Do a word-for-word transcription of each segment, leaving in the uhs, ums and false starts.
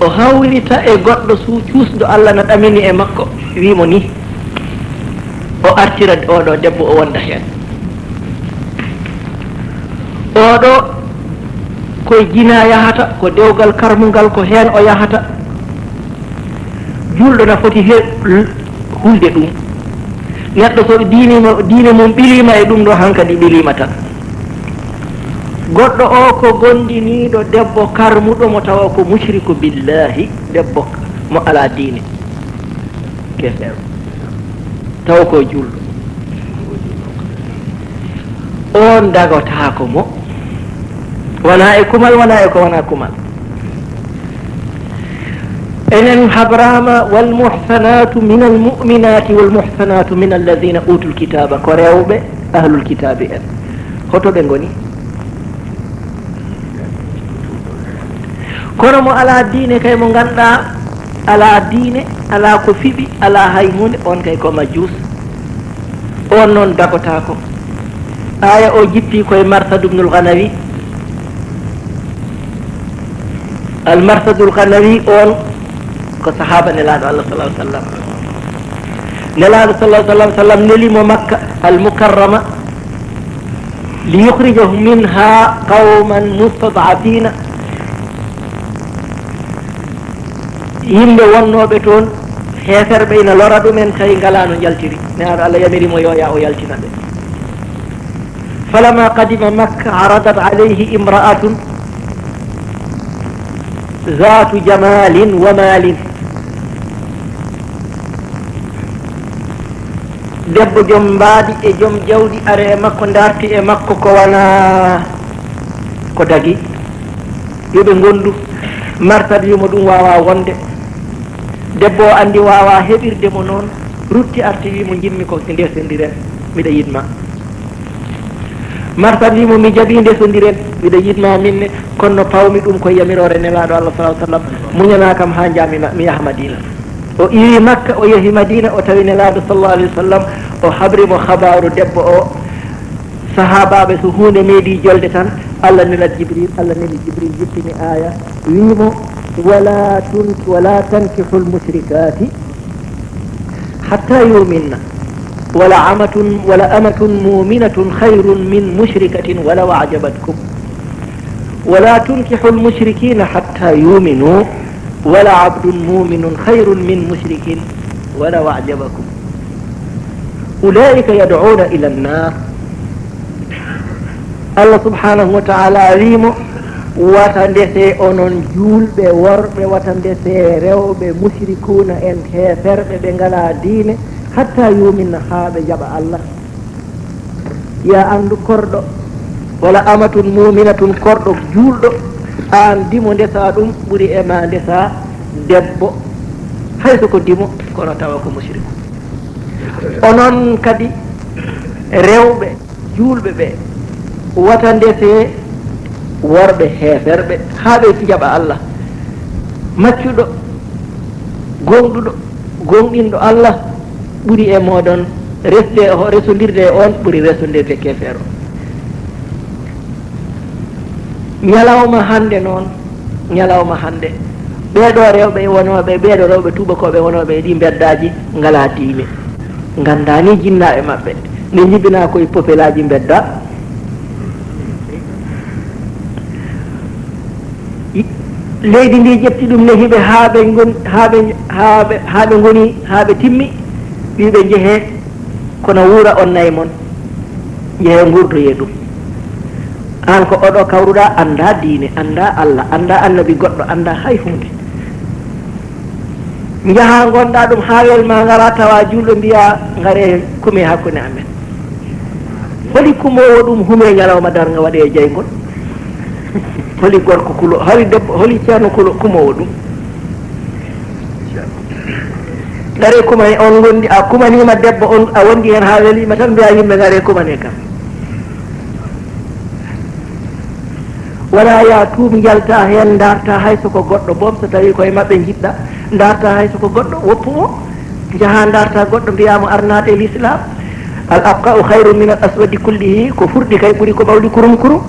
O hawrita e goɗɗo su-, cuusɗo Allah na ɗamini e makko, wii mo ni, o artira oɗo debbo o wonda heen. Oɗo ko e jina yahata, ko dewgal karmungal, ko heen o yahata. Juulɗo na foti he-, hulde ɗum. Neɗɗo so diine mo-, diine mum ɓiliima e ɗum ɗo, hankadi ɓiliima tan. Goɗɗo o ko gondiniiɗo debbo karmuɗo mo tawa ko mushriku billahi, debbo mo alaa diine. Keseero. Tawa ko juulɗo. On dagotaako mo. Wonaa e kumal, wonaa e ko wonaa kumal. Enen habrama, "Wal muhsanatu minal mu'minati wal muhsanatu minal ladhina utul kitaba," ko rewɓe ahlul kitabi en. Hoto ɓe ngoni? Kono mo alaa diine kay, mo ngannduɗaa alaa diine, alaa ko fiɓi, alaa hay huunde, on kay ko majjuus. On noon dagotaako. Aaya o jippi koye Marsad ibnul Ghanawi. Al Marsadul Ghanawi on ko sahaaba Nelaaɗo Allah sallallahu alaihi wasallam. Nelaaɗo sallallahu alaihi wasallam neli mo Makka al Mukarrama, "Li yukhrijahum minha qawman mustad'afina." Yimɓe wonnooɓe toon, heeferɓe ina lora ɗumen, tawi ngalaa no njaltiri. Nelaaɗo Allah yamiri mo yo ya o yaltina ɓe. Falamma qadima Makka, aradat alayhi imra'atun zatu jamalin wa malin. Debbo jom mbaadi e jom jawdi ari e makko, darti e makko ko wana ko dagi. Yo ɓe ngondu. Marsad wi mo ɗum waawa wonde. Debbo o anndi waawa heɓirde mo noon, rutti arti wi mo, "Njimmi ko ndesendiren, miɗa yiɗ ma." Marsad wi mo, "Mi jaɓi ndesendiren, miɗa yiɗ ma minne, kono no pawmi ɗum ko yamiroore Nelaaɗo Allah sallallahu alaihi wasallam, muñanaa kam haa njaami ma, mi yaha Madina." O iwi Makka, o yehi Madina, o tawi Nelaaɗo sallallahu alaihi wasallam, o habri mo habaaru debbo o. Sahaabaaɓe, so huunde meeɗi jolde tan, Allah nelat Jibril, Allah neli Jibril, jippini aaya, wii mo, "Wala tun-, wala tankihul mushrikati hatta yuminna, wala amatun, wala amatun muminatun khayrun min mushrikatin walaw ajabatkum. Wala tunkihul mushrikina hatta yuminu, wala abdun muminun khayrun min mushrikin walaw ajabakum. Ulaika yad'una ila an-nar." Allah subhanahu wa ta'ala wii mo, "Wata ndese onon juulɓe worɓe, wata ndese rewɓe mushrikuuna en, heeferɓe ɓe ngalaa diine, hatta yuminna, haa ɓe jaɓa Allah." Ya anndu korɗo, wala amatun muminatun, korɗo juulɗo, aan dimo ndesaa ɗum ɓuri e ma ndesaa debbo, hay so ko dimo, kono tawa ko mushriku. Onon kadi rewɓe juulɓe ɓe, wata ndesee worɓe heeferɓe haa ɓe njaɓa Allah. Maccuɗo, gooŋɗuɗo, gooŋɗinɗo Allah ɓuri e mooɗon resde, resondirde e on ɓuri resondirde keefeero. Ñalawma hannde noon, ñalawma hannde, ɓeeɗo rewɓe wonooɓe, ɓeeɗo rewɓe tuubakooɓe wonooɓe e ɗii mbeddaaji ngalaa diine. Nganndaa ni jinnaaɓe maɓɓe, ne njibinaa koye popelaaji mbedda. I-, leydi ndi ƴetti ɗum, nehi ɓe haa ɓe ngon-, haa ɓe, haa ɓe, haa ɓe ngoni, haa ɓe timmi, wi ɓe njehee, kono wuura on nayi mon, njehee ngurdoyee ɗum. Aan ko oɗo kawruɗaa, anndaa diine, anndaa Allah, anndaa annabi goɗɗo, anndaa hay huunde. Njahaa ngonɗaa ɗum haa welma, ngaraa tawa juulɗo, mbiyaa, "Ngaree kumee hakkunde amen." Holi kumoowo ɗum humee ñalawma darnga waɗee e jayngol? Holi gorko kulo-, holi debbo, holi ceerno kulo-, kumoowo ɗum? Ngaree kumane, on ngondi, a kumaniima debbo, on a wondi heen haa weliima tan, mbiyaa yimɓe, "Ngaree kumanee kam." Wala ya tuub, njalta heen, ndarta hay so ko goɗɗo, boom so tawi koye maɓɓe njiɗɗa, ndarta hay so ko goɗɗo, woppu mo, njaha ndarta goɗɗo, mbiya mo, "Ar naat e l'islam, al abqa'u khayrun min al aswadi kullihi," ko furɗi kay ɓuri ko ɓawli kurum kurum.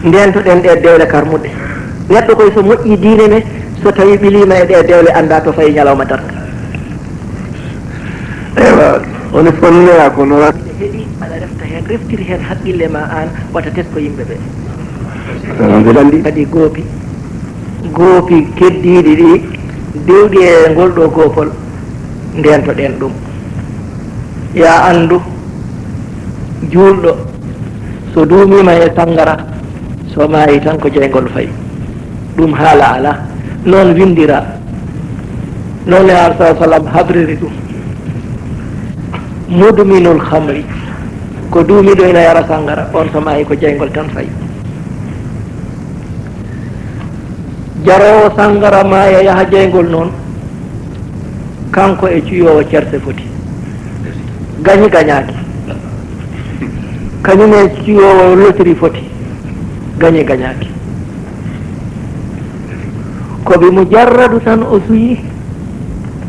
Ndeentoɗen ɗee dewle karmuɗe. Neɗɗo koy so moƴƴii diine ne, so tawii ɓiliima e ɗee dewle, anndaa to fayi ñalawma darnga. Eywa, woni fof neyaa ko no waɗ- Ɓe heɓi, aɗa refta heen, reftir heen haqqille ma aan, wata tesko yimɓe ɓe. Ewa, mbeɗa anndi. Kadi goopi, goopi keddiiɗi ɗi, diwɗi e ngol ɗo goopol, ndeentoɗen ɗum. Yaa anndu, juulɗo, so duumiima e sanngara, so maayi tan ko jeyngol fayi. Ɗum haala alaa. Noon winndira. Noon Nulaaɗo sallallaahu alayhi wa sallam habriri ɗum. Mudminul khamri, ko duumiiɗo ina yara sanngara, on so maayi ko jeyngol tan fayi. Jaroowo sanngara maaya yaha jeyngol noon, kanko e cuyoowo cerse foti. Gañi gañaaki. Kañum e cuyoowo lotiri foti. Gañi gañaaki. Ko bi mujarradu tan o suyi,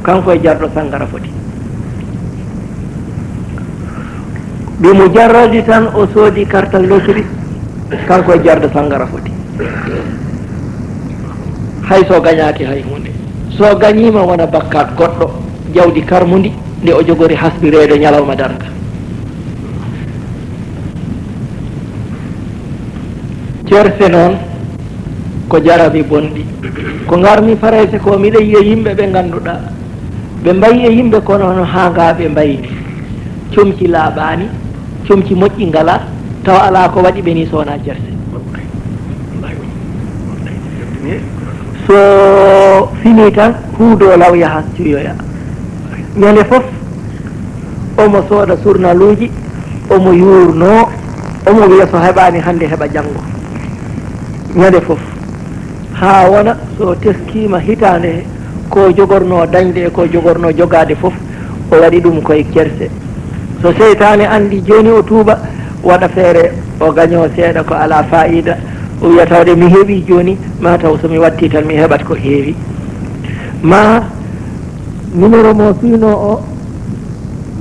kanko e jarɗo sanngara foti. Bi mujarradi tan o soodi kartal lotiri, kanko e jarɗo sanngara foti. Hay so gañaaki hay huunde. So gañiima wona bakkaat goɗɗo, jawdi karmundi, nde o jogori hasbireede ñalawma darnga. Cerse noon ko jarabi bonɗi. Ko ngarmi Farayse ko, miɗa yiya yimɓe ɓe ngannduɗaa, ɓe mbayi e yimɓe kono hono haa ngaa ɓe mbayni. Comci laaɓaani, comci moƴƴi ngalaa, tawa alaa ko waɗi ɓe nii so wonaa cerse. So finii tan, huudoo law yaha cuyoya. Ñande fof, omo sooda surnaluuji, omo yuurnoo, omo wiya so heɓaani hannde heɓa janngo. Ñande fof. Haa wona so teskiima hitaande he, ko jogornoo dañde e ko jogornoo jogaade fof, o waɗi ɗum koye cerse. So seytaane anndi jooni o tuuba, waɗa feere o gañoo seeɗa ko alaa faayiida, o wiya tawde mi heɓii jooni, maa taw so mi wattii tan mi heɓat ko heewi. Maa numéro mo suynoo o,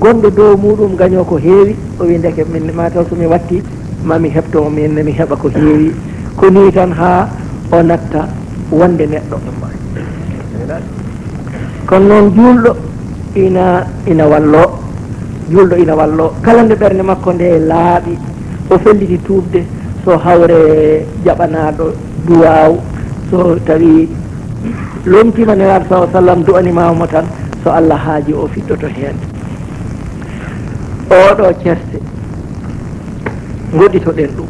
gonɗo dow muuɗum gañoo ko heewi, o wiya ndeke min maa taw so mi wattii, maa mi heɓto, min mi heɓa ko heewi. Ko nii tan haa o natta wonde neɗɗo. Kono noon juulɗo ina, ina walloo, juulɗo ina walloo. Kala nde ɓernde makko nde laaɓi, o felliti tuubde, so hawre jaɓanaaɗo duwaaw, so tawi lomtiima Nelaaɗo sallallaahu alayhi wa sallam, du'aniima mo tan, so Allah haaji o fiɗɗoto heen. Oɗo cerse, ngoɗɗitoɗen ɗum.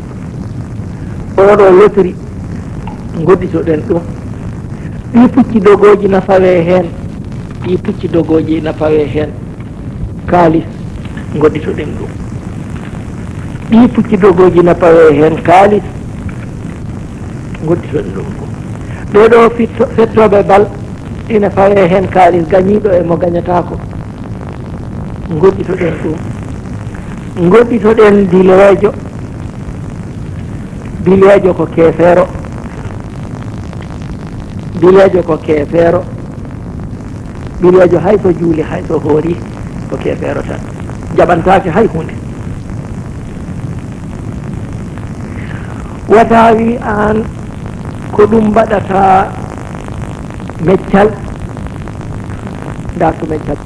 Oɗo lotiri, ngoɗɗitoɗen ɗum. Ɗi pucci dogooji na fawee heen, ɗi pucci dogooji na fawee heen. Kaalis, ngoɗɗitoɗen ɗum. Ɗi pucci dogooji na pawee heen kaalis, ngoɗɗitoɗen ɗum. Ɓee ɗoo fitto-, fettooɓe bal ina fawee heen kaalis, gañiiɗo e mo gañataako, ngoɗɗitoɗen ɗum. Ngoɗɗitoɗen dileejo, dileejo ko keefeero, dileejo ko keefeero. Ɓileejo hay so juuli, hay so hoori, ko keefeero tan. Jaɓantaake hay huunde. Wata wi aan ko ɗum mbaɗata meccal, ndaa ko meccal.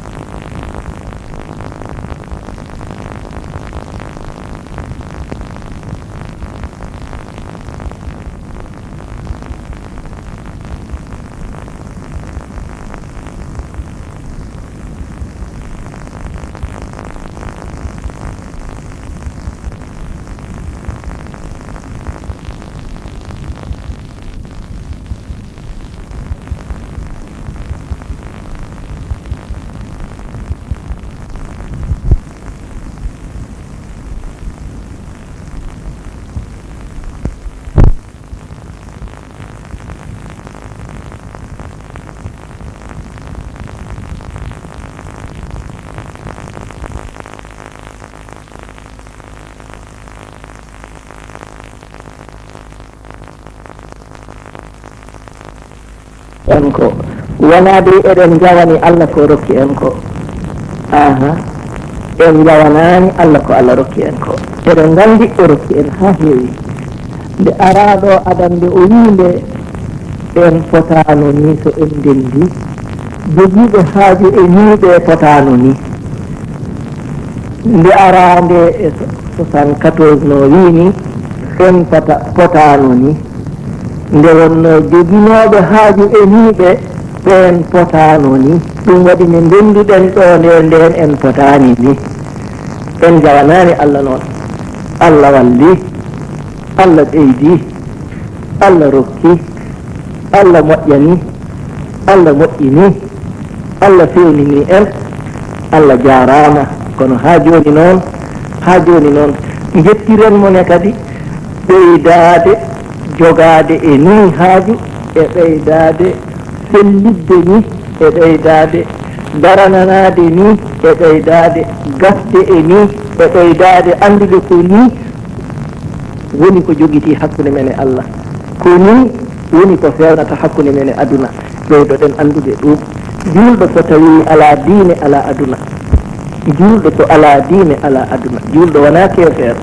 En ko wonaa de eɗen njawani Allah ko rokki en ko. Aha, en njawanaani Allah ko Allah rokki en ko. Eɗen nganndi o rokki en haa heewi. Nde araa ɗoo adannde o wii nde, ɓeen potaano nii so en ndenndii. Jogiiɓe haaju e nii ɓee potaano nii. Nde araa nde e soixante-quatorze no wii nii, ɓeen pota-, potaano nii. Nde wonnoo joginooɓe haaju e nii ɓe, ɓeen potaano nii. Ɗum waɗi nde ndennduɗen ɗoo nde ndeen en potaani nii. En njawanaani Alla noon. Alla wallii. Alla ɓeydii, Alla rokkii, Alla moƴƴanii, Alla moƴƴinii, Alla feewnini en, Alla jaaraama. Kono haa jooni noon, haa jooni noon, njettiren mo ne kadi ɓeydaade jogaade e nii haaju e ɓeydaade sellitde nii e ɓeydaade darananaade nii e ɓeydaade gasde e nii e ɓeydaade anndude ko nii woni ko jogitii hakkunde men e Alla. Ko nii woni ko feewnata hakkunde men e aduna. Ɓeydoɗen anndude ɗum. Juulɗo so tawii alaa diine, alaa aduna. Juulɗo so alaa diine, alaa aduna. Juulɗo wonaa keefeero.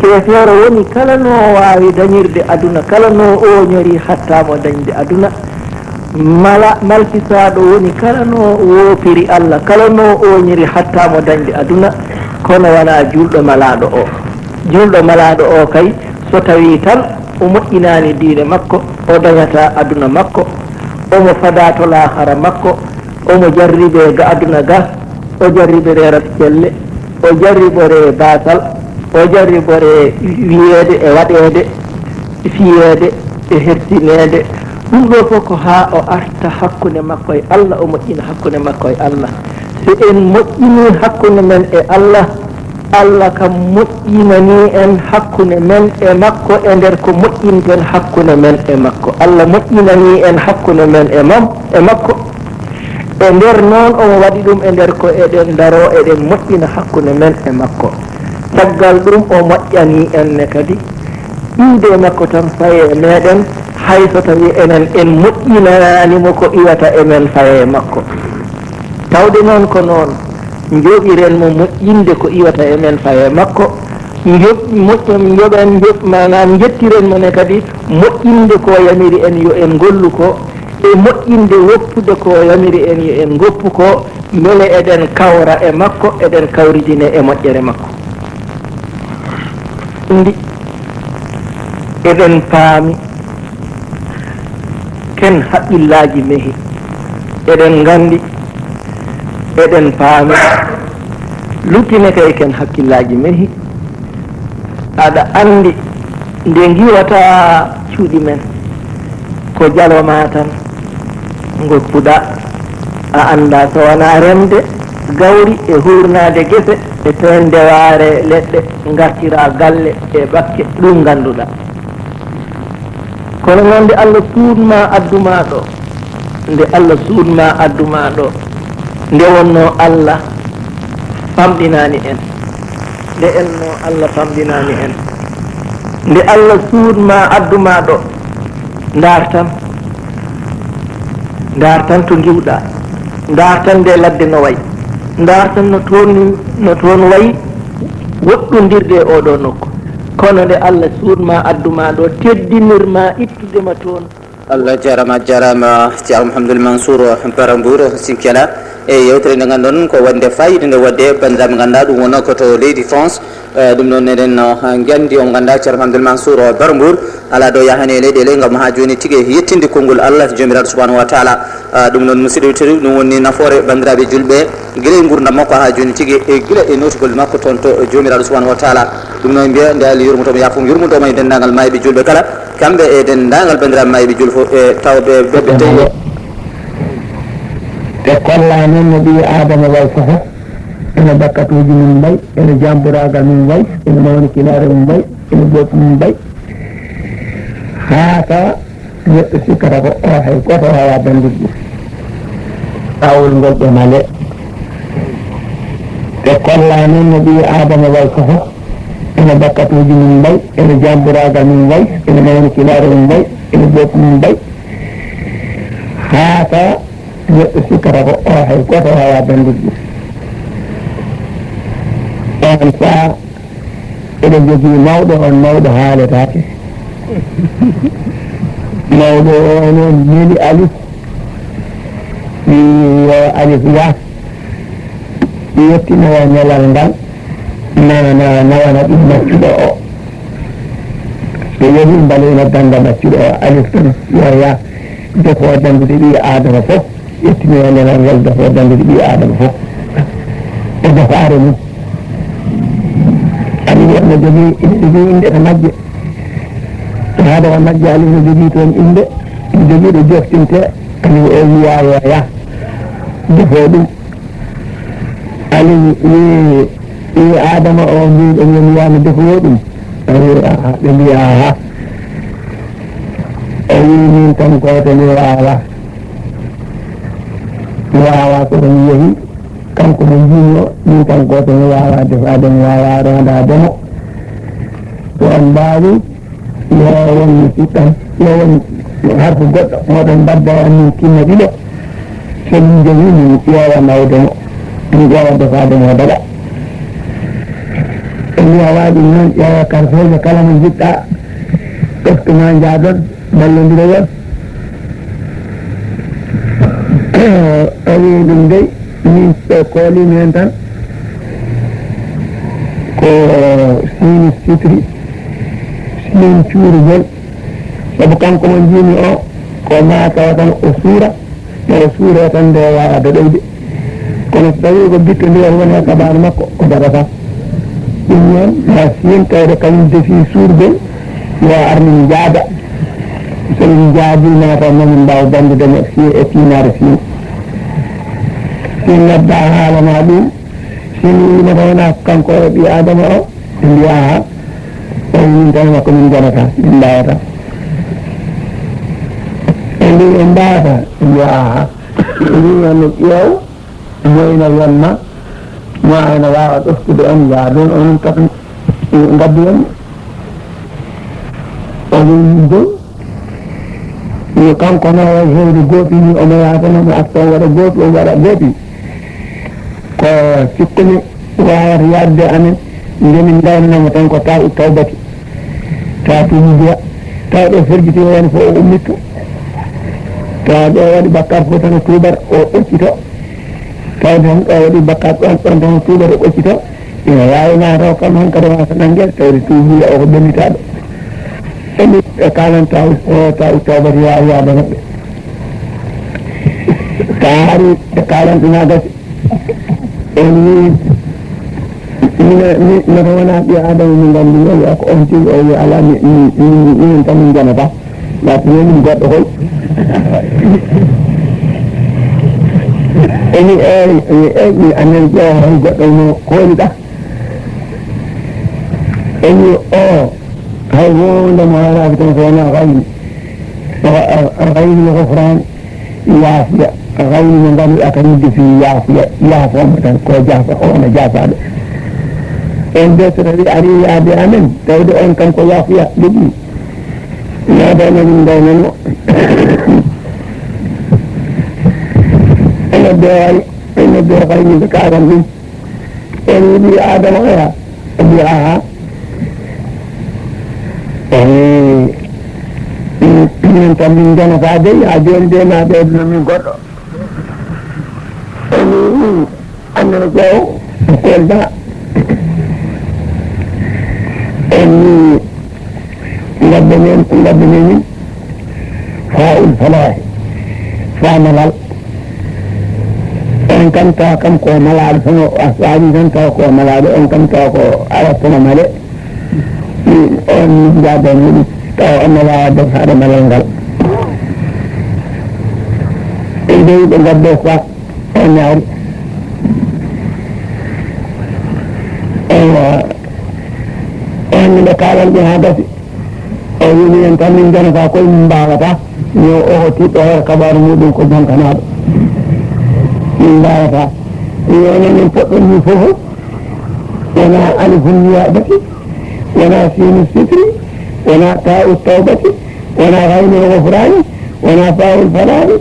Keefeero woni kala no waawi dañirde aduna, kala no ooñori hatta mo dañde aduna. Mala, malkisaaɗo woni kala no woopiri Alla, kala no ooñiri hatta mo dañde aduna, kono wonaa juulɗo malaaɗo o. Juulɗo malaaɗo o kay, so tawii tan o moƴƴinaani diine makko, o dañataa aduna makko, omo fadaa to laahara makko, omo jarribee ga aduna ga, o jarriboree raɓi celle, o jarriboree baasal, o jarriboree wiyeede e waɗeede, fiyeede e hersineede. Ɗum ɗoo fof ko haa o arta hakkunde makko e Alla, o moƴƴina hakkunde makko e Alla. So en moƴƴinii hakkunde men e Alla, Alla kam moƴƴinanii en hakkunde men e makko e nder ko moƴƴinten hakkunde men e makko. Alla moƴƴinanii en hakkunde men e mam-, e makko. E nder noon, omo waɗi ɗum e nder ko eɗen ndaroo, eɗen moƴƴina hakkunde men e makko. Caggal ɗum, o moƴƴanii en ne kadi. Iwde e makko tan faye e meɗen, hay so tawi enen en moƴƴinani mo ko iwata e men faye e makko. Tawde noon ko noon, njooɓiren mo moƴƴinde ko iwata e men faye e makko. Njoɓ-, moƴƴo-, njoɓen, njoɓ-, maanaam, njettiren mo ne kadi moƴƴinde ko yamiri en yo en ngollu ko, e moƴƴinde woppude ko yamiri en yo en ngoppu ko, mbele eɗen kawra e makko, eɗen kawridine e moƴƴere makko. Ndi eɗen paami ken haqqillaaji mehi, eɗen nganndi, eɗen paami, luttinetee ken hakkillaaji mehi. Aɗa anndi nde ngiwata cuuɗi men, ko jalo ma tan ngoppuɗa. A annda so wonaa remde gawri e huurnaade gese e peeñde waare leɗɗe, ngartira galle e bakke, ɗum ngannduɗa. Kono noon nde Allah suuɗ ma addu ma ɗo, nde Allah suuɗ ma addu ma ɗo, nde wonno Allah famɗinaani en, nde enno Allah famɗinaani en, nde Allah suuɗ ma addu ma ɗo, ndaar tan, ndaar tan to ngiwɗa, ndaar tan nde ladde no wayi, ndaar tan no toon, no toon wayi woɗɗondirde e oɗo nokku. Kono nde Allah suuɗ ma addu ma ɗo, teddinir ma ittude ma toon. Allah jarama, jarama Ceerno Mouhamadoul Mansour Bara Mbour Sinkela. E yewtere nde ganduɗon ko wonde fayida nde wadde bandiraɓe ganduɗa ɗum wonno ko to leydi France. Eh, ɗum noon eɗen, eh, gandi on ganduɗa Ceerno Mouhamadoul Mansour Bara Mbour ala ɗo yahani e leyɗele ngam ha joni tigi yettinde konngol Allah Jomiraɗo Subhanahu wa Taala. Ah, ɗum noon, musidɗo tedduɗo, ɗum woni nafoore banndiraaɓe juulɓe, gila e nguurndam makko haa jooni tigi, e gila e nootugol makko toon to Joomiraaɗo Subhaanahu wa Taala. Ɗum noon mbiya, nde Allah yurmoto mo, yaafo mo, yurmoto mo e denndaangal maayɓe juulɓe kala, kamɓe e denndaangal banndiraaɓe maayɓe juulɓe fof, e tawɓe ɓe, ɓe tawi. Ɓe kolla noon no ɓii Aadama way fof, ene bakkatuuji mum mbay, ene jamburaagal mum way, ene mawnikinaare mum mbay, ene booɗi mum mbay. Haa tawa neɗɗo sikkata ko o hay gooto waawaa danndude ɗum. Laawol ngol ɓe male, ɓe kolla noon no ɓii Aadama way fof, ene bakkatuuji mum mbay, ene jamburaagal mum mbay, ene mawnikinaare mum mbay, ene booɗi mum mbay. Haa tawa neɗɗo sikkata ko o hay gooto waawaa danndude ɗum. Oon sahaa, Eɗen jogii mawɗo on, mawɗo haaletaake. Mawɗo on, on neli alif. Wi yo alif yah. Yettinoya nelal ngal, na, na, nawana ɗum maccuɗo o. So yehi, mbaleyna dannda maccuɗo o, alif tan, yo yah, defo danndude ɓii Aadama fof, yettinoya nelal ngal, defo danndude ɓii Aadama fof. E defaare mum. Alif o no jogii, ina jogii innde to majje. To hade o majje, alif no jogii toon innde, no jogii ɗo joftinte, alif o wiyaa yo yah, defo ɗum. Alin wi, wi Aadama o, mbiɗo woni yaami defuwo ɗum. O wi, aha, ɓe mbi, aha. O wi, min tan gooto mi waawa. Mi waawa ko ɗum yehi. Kanko mo njiimi o, min tan gooto mi waawa defaade, mi waawa rondaade mo. So on mbaawi, yo won mi siɗɗan, yo won harfu goɗɗo, moɗon mbadda e amin kinna ɗiɗo. So min njehi, min ƴeewa nawde mo, min ƴeewa defaade mo daga. E mi waɗi noon, ƴeewa karfeeje kala mo njiɗɗa, ɓoftu ma njaadon, mballondiroyon. O wi ɗum dey, min ɓe koolimi heen tan, ko siini sitri, siini cuurugol. Sabu kanko mo njiimi o, ko maa tawa tan o suura, nde o suuree tan nde waawa doɗoyde. Kono so tawii ko bittondiral woni e kabaaru makko, o daɗataa. Ɗum noon, ma siin tawde kañum defii suurgol, yo ar min njaada. So min njaadii, ma taw ma min mbaaw danndude mo fii e tiinaare siin. Siin noddaa haalana ɗum, siin wiima taw wonaa kanko o ɓii Aadama o, ɓe mbiya, aha. Tawi min tan makko min njanata, min mbaawata. Ɓe mbi en mbaawata, ɓe mbiya, aha. Ɓe mbi on no ƴeew, mo ina yonna, mo ina waawa ɗoftude on, yaadon onon tan ngaddu on. O wi min dey, yo kanko no o heewde goopi ni, omo yaata no mo arta o waɗa goopi, o waɗa goopi. Ko sikkumi waawata yaade amen, nde min ndawnanamo tan ko taw tawbati. Taw tuubi mbiya, taw ɗo fergiti o yani fof o ummitto. Taw ɗo waɗi bakkar fof tan o tuubat, o ɓoccito. Taw tan ɗo waɗi bakkar ɗon, ɗon tan o tuubat o ɓoccito. Ina waawi ma taw kam hankadi wasa nangel, tawde tuubi o ko ɓennitaaɗo. Emi ɓe kalan taw, o taw tawbati ya, yaade maɓɓe. Taari ɓe kalan ɗum ha gasi. En ni, mino, mi, mino wona ɓiya Adama, mi nganndi, o wiya ko on tigi, o wiya alaa, mi, mi, mi, minen tan min njanata. Lati ni min goɗɗo koy. Emi, eyi, eyi, eyi, mi annan ƴeewa hol goɗɗo mo kooliɗa. Emi o, hay wonde mo haalaaki tan so wonaa gayni. Gayni mo ko Fran. Yaafuya, gayni mo ngannduɗaa kañum defi yaafuya, yaafooma tan, ko jaafa, o wona jaafaaɗo. En de so tawi ari yaade amen, tawde on kam ko yaafuya, ɗuɗɗi. Yaade amen min ngaynanmo. Ene bewari, ene be gayni ɓe kaaran ɗum. En wi Adama oya, o wi aha. Ehe, min tan min janata de, yaa jooni de ma ɓeydana min goɗɗo. En wi annana ƴeew, kolda. En wi Ngabbe men, ngabbe men min. Fa'ul falahi. Fa malal. En kam tawa kam ko malaaɗo, kono a faami tan tawa ko malaaɗo, en kam tawa ko arat kono male. On jaada muɗum, tawa on na waawa defade malal ngal. En jeyi ɓe ngabbe fa. O ñaari. Eywa. Eywa, min nde kaalan ɗum haa gasi. O wi'i en tan min njanata koye min mbaawata. Yo o tiɗɗo hoore kabaaru muɗum ko jonkanaaɗo. Min mbaawata. Yo onon min poɗɗon min fof. Wona alifun niyaabati. Wona siinu sitri. Wona taa'u tawbati. Wona gayni gofraani, wona faawul falaani,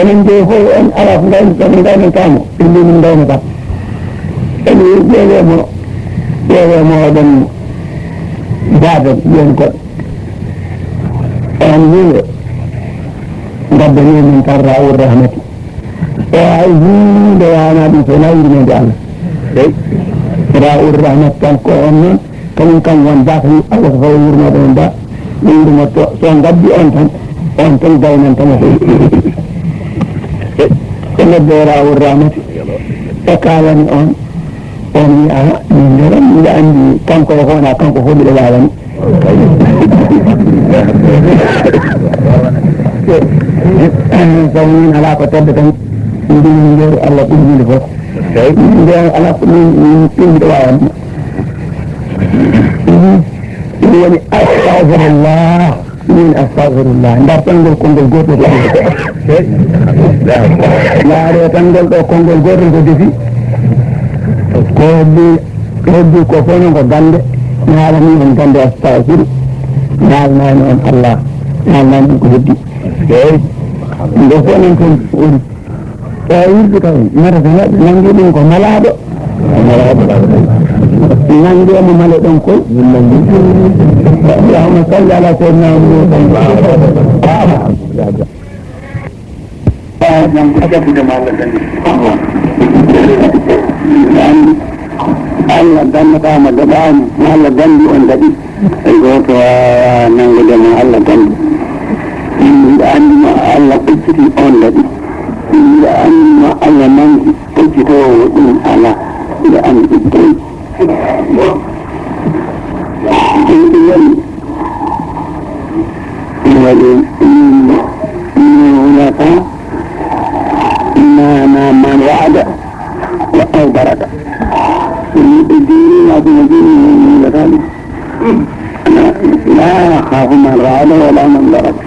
onon jeyi fof on alaa ko ngaynata, ngaynantaa mo, ɓe mbi min ngaynata. Ɓe mbi ƴeewee mo, ƴeewee mo oɗon mo. Baaba, ɓiyon goɗɗo. On wi'e, ngaddani min tan Raawul Rahmati. E ay huunde waawna ɗum so wonaa yurmeende Allah. Raawul Rahmati tan ko on noon, kañum kam won baasa Allah so fawi wurmooɓe men ba, ɓe wurmotto, so on ngaddi on tan, on tan gaynantamo. Ɓe nodde Raawul Rahmati, ɓe kaalani on. On wi'a, "Min dara, miɗa anndi kanko e hoona, kanko fof miɗa waawani." Sabu min alaa ko tedda tan, mbiɗen ndeer Allah ɓuri huunde fof. Min ndeer alaa ko min, min, min mbiɗa waawani. Ɗum woni astagfirullah. Min astagfirullah. Ndartangol konngol gootol ko defi. Ndaaree tan ngol ɗo konngol gootol ko defi. Ko heddi, ko heddi ko fof noon ko gannde. Naalani on gannde astagfiru. Naalnani on Allah. Naalnani on ko heddi. Nde fof noon toon woni. Tawi wirdu tawi, mata so neɗɗo nangi ɗum ko malaaɗo. Nangi omo mala ɗon koy. Allahumma salli ala sayyidina Muhammad. Allah dannataama daɗaama, Allah danndi on daɗi. Hay gooto waawaa nanngude ma Allah danndi. Mbiɗa anndi ma Allah ɓecciti on daɗi. Mbiɗa anndi ma Allah nangi ɓeccitoowo ɗum alaa. Mbiɗa anndi ɗum. Ɗum ɗum waɗi. Ɗum waɗi, mm, mm, hulata. Maana man wa'ada wa aw baraka. So neɗɗo juuriima, so mo juuriima, mo hulata ɗum. La, la yakhafu man ra'ada wala man baraka.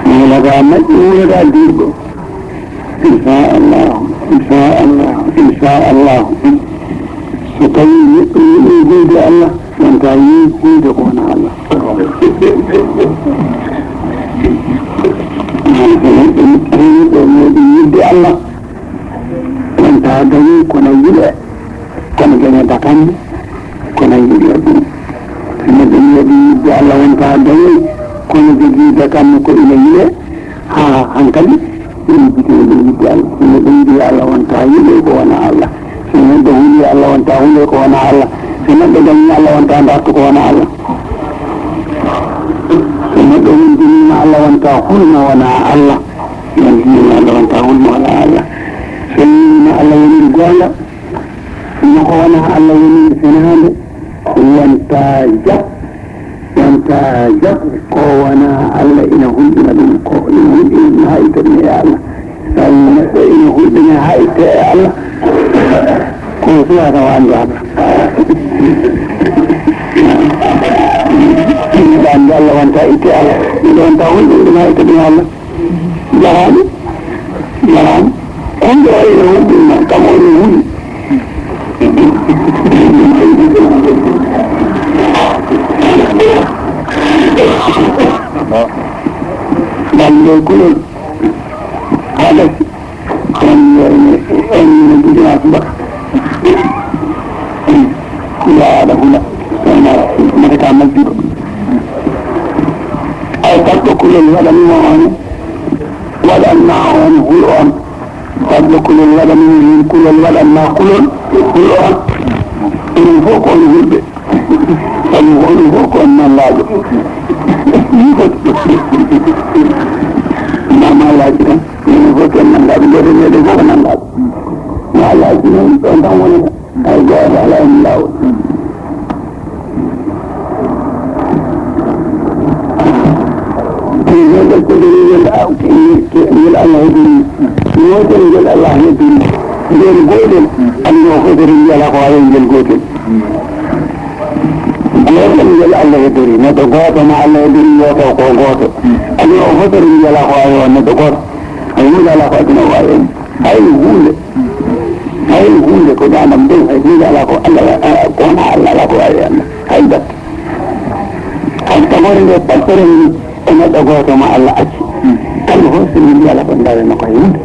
Mo hulata majji, mo hulata juurɗo. Inchallah, inchallah, inchallah. So tawi neɗɗo yiɗi jeyde Allah, wonta yiɗi jeyde ko wona Allah. So neɗɗo yiɗi jeyde Allah, wonta dañi kono yiɗe, kono daña dakanmo, kono yiɗe ɗum. So neɗɗo yiɗi yiɗde Allah, wonta dañi kono jogii dakanmo ko ina yiɗe. Haa hankadi, ɗum yejjitini ɗum yiɗde Allah. So neɗɗo yiɗi Allah, wonta yiɗi ko wona Allah. So neɗɗo huli Allah, wonta huli ko wona Allah. So neɗɗo dañi Allah, wonta dartu ko wona Allah. So neɗɗo hulɓinima Allah, wonta hulmo wona Allah. Hulɓinima Allah, wonta hulmo wona Allah. So hulɓinima Allah woniri goonga, no ko wona Allah woniri fenaande, wonta jaɓ. Wonta jaɓ ko wona Allah ina hulɓina ɗum, ko ina hulɓina ɗum haa itta ɗum e Allah. Tawi neɗɗo ina hulɓina haa itta e Allah, ko suwata wande Allah. Wande Allah wonta itta e Allah. Miɗo wonta hulɓina ɗum haa itta ɗum e Allah. Jaraani, jaraani. Hunde o ina hulɓinma, kam o ina huli. Balɗe kulol. Haɗa. En, en, en, en, en, Yaa aɗa hula, mata ka majjuɗo. Ay, kalɗo kulol waɗanima on, waɗanma on, hul on. Kalɗo kulol waɗanima on, kulol waɗanma kulol, hul on. Enen fof ko on hulɓe. Sabu onon fof ko on nangaaɓe. Ni foti. Ma, ma laaji tan. Enen fof ko en nangaaɓe. Gooto meɗen fof ko nangaaɓe. Ma laaji noon, ɗon tan wonata. Hay gooto alaa heen laawol. Ɗum noon, ɗo ko ɗum ngel, ngel Allah heddori. Gootel ngel Allah heddori. Ngel gootel, aduna o fof so renndi alaa ko waawi ngel gootel. Gootel ngel Allah heddori. Neɗɗo gooto ma Allah heddori, yo taw ko gooto. Aduna o fof so renndi alaa ko waawi on neɗɗo gooto. Hay huunde alaa ko aduna o waawi on. Hay huunde. Hay huunde ko daanam dow, hay huunde alaa ko Allah, a, ko wonaa Allah alaa ko waawi Allah. Hay batte. Hay tagore nde batte renndi e neɗɗo gooto mo Allah acci. Kamɓe fof so min mbiya alaa ko en mbawi makko hay huunde.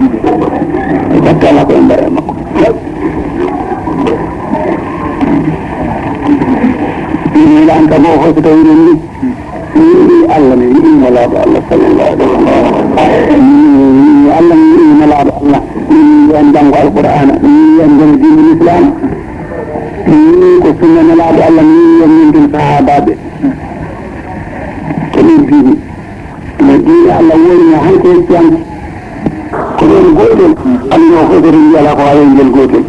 Hay batte alaa ko en mbawi makko. Miɗo yiɗa an kadi o hoso tawi ɗum ni. Mi yiɗi Allah, mi yiɗi Nelaaɗo Allah sallallahu alaihi wa sallam. Mi yiɗi Allah, mi yiɗi Nelaaɗo Allah. Mi yiɗi on janngo Alqur'aana. Mi yiɗi on janngo diine Islam. Mi yiɗi ko sunna Nelaaɗo Allah. Mi yiɗi on min kin sahaabaaɓe. Ko ɗum diine. No diine Allah woni no hanki hecci hanki. Ko ɗon gootel, Allah o fotiri ngel ko ayo ngel gootel.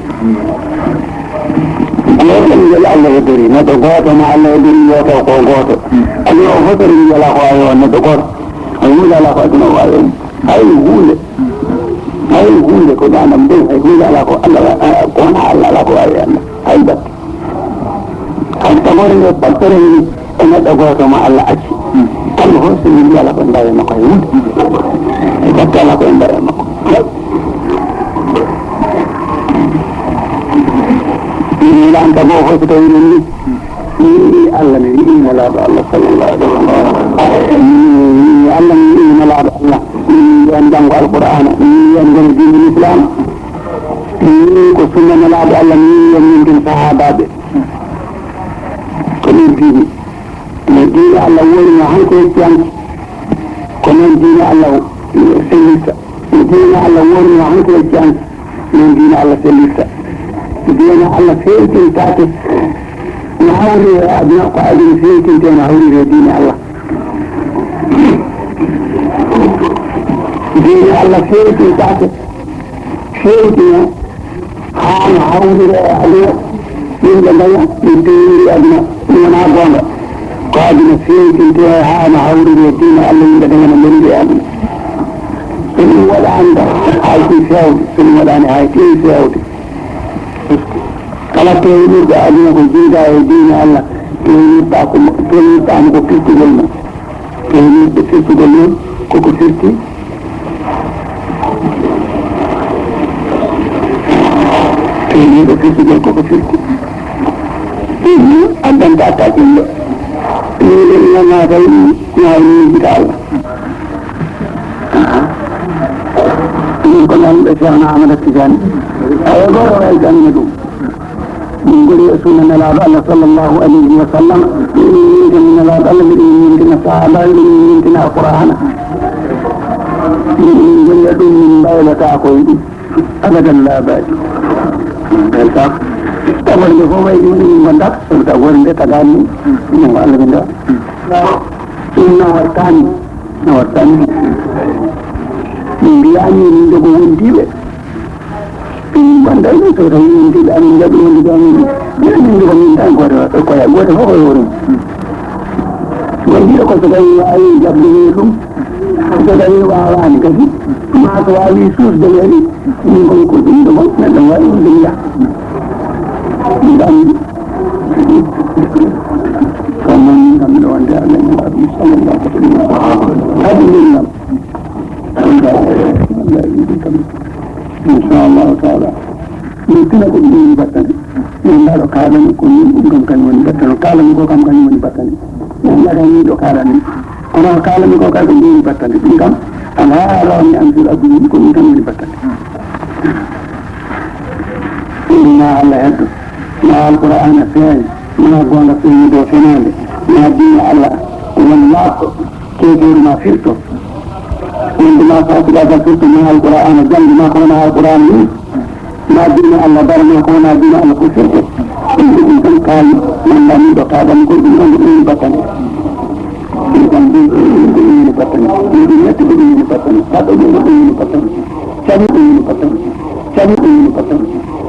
Gootel ngel Allah heddori, neɗɗo gooto mo Allah heddori yo taw ko gooto. Allah o fotiri ngel ko ayo neɗɗo gooto. Hay huunde alaa ko aduna o ayo. Hay huunde. Hay huunde ko ɗaanam ɗum, hay huunde alaa ko Allah, ko wona Allah alaa ko ayo Allah. Hay batte. Hay tagore nde battore ni. E neɗɗo gooto mo Allah acci. Kamɓe fof so min mbiyata ko ndawe makko e wonde. E batte Allah ko e ndawe makko. Min yiɗa an tagore fof so tawi ɗum ni. Mi yiɗi Allah, mi yiɗi Nelaaɗo Allah sallallahu alaihi wa sallam. Mi yiɗi Allah, mi yiɗi Nelaaɗo Allah. Mi yiɗi on janngo Alqur'aana. Mi yiɗi on janngo diine Islam. Mi yiɗi ko sunna Nelaaɗo Allah. Mi yiɗi on min kin sahaabaaɓe. Ko ɗum diine. No diine Allah woni no hanki hecci hanki. Ko noon diine Allah sellirta. No diine Allah woni no hanki hecci hanki. Noon diine Allah sellirta. Diine Allah feewtintaake. No hawri e aduna ko aduna feewtinte no hawri e diine Allah. Diine Allah feewtintaake. Feewtina haa no hawrira e aduna, yimɓe daña no peewiri aduna, ɗum wonaa goonga. Ko aduna feewtinte haa no hawrira e diine Allah, yimɓe daña no mbeliri e aduna. So ɗum waɗaani kam, hayti feewde, so ɗum waɗaani, hayti feewde. Kala peewnirɗo aduna ko jiidaa e diine Allah, peewnirɗaa ko, peewnirɗaa mo ko pirtugol ma. Peewnirɗo firtugol noon koko firti. Peewnirɗo firtugol koko firti. Addanta taƴƴinɗo. Min de mi wonaa tawi mi waawi miijita Allah. Ɗum ko noon ɓe Ceerno Ahmada Tijaani. Ayo gooto wawi jannde ɗum. Min ngoni e sunna Nelaaɗo Allah sallallahu alayhi wa sallam. Min ñiŋtina Nelaaɗo Allah, min ñiŋtina sahaabaaɓe, min ñiŋtina Alqur'aana. Min ngoni e ɗum, min mbaylotaako e ɗum. Abadan laa baadi. Taborde fof wayi ɗum, ɗum ngondaa. Taborde nde tagaani, ɗum ko Allah min ɗo. Ɗum nawartaani. No waɗata ni. Min mbiyaani min njogo wondiiɓe. Min wonda e min so tawi wondiiɓe amin njaɓi wondude amin. Min min njogo min tan gooto e koye gooto fof e hoore mum. Wondiiɗo ko so tawi waawi jaɓde ɗum. So tawi waawaani kadi, maa so waawi suusde kadi. Ɗum kon ko ɗum ɗo kon neɗɗo waɗi ɗum ya. Ɗum ɗam. Kono min kam miɗo wonde Allah e Nulaaɗo sallallahu alaihi wa sallam. Haɗi min kam. Ɗum ɗam. Ɗum ɗam. Inchallahu taala. Min tuna ko ɗum woni battane. Min ndaɗo kaalani ko min ɗum kam kañum woni battane. Kaalani ko kam kañum woni battane. Min ndaɗa min ɗo kaalani. Kono ko kaalani ko kay ko ɗum woni battane. Ɗum kam alaa rawane am fil aduna ko ɗum tan woni battane. Ɗum ma Allah heddo, ma Alqur'aana feeña, ma goonga feeñi dow fenaande, ma diine Allah won laaɓɗo, keefeeru ma firto. Wonde ma fasikaagal firto, ma Alqur'aana janngo, ma ko wona Alqur'aana ni, ma diine Allah daro, ma ko wona diine Allah ko firto. Ɗum ko ɗum tan kaali, wonda min ɗo kaaɗan ko ɗum ɗon ko ɗum woni battane. Ɗum tan ɗum ko ɗum woni battane. Ɗum ɗum yetti ko ɗum woni battane. Baɗɗo ɗum ko ɗum woni battane.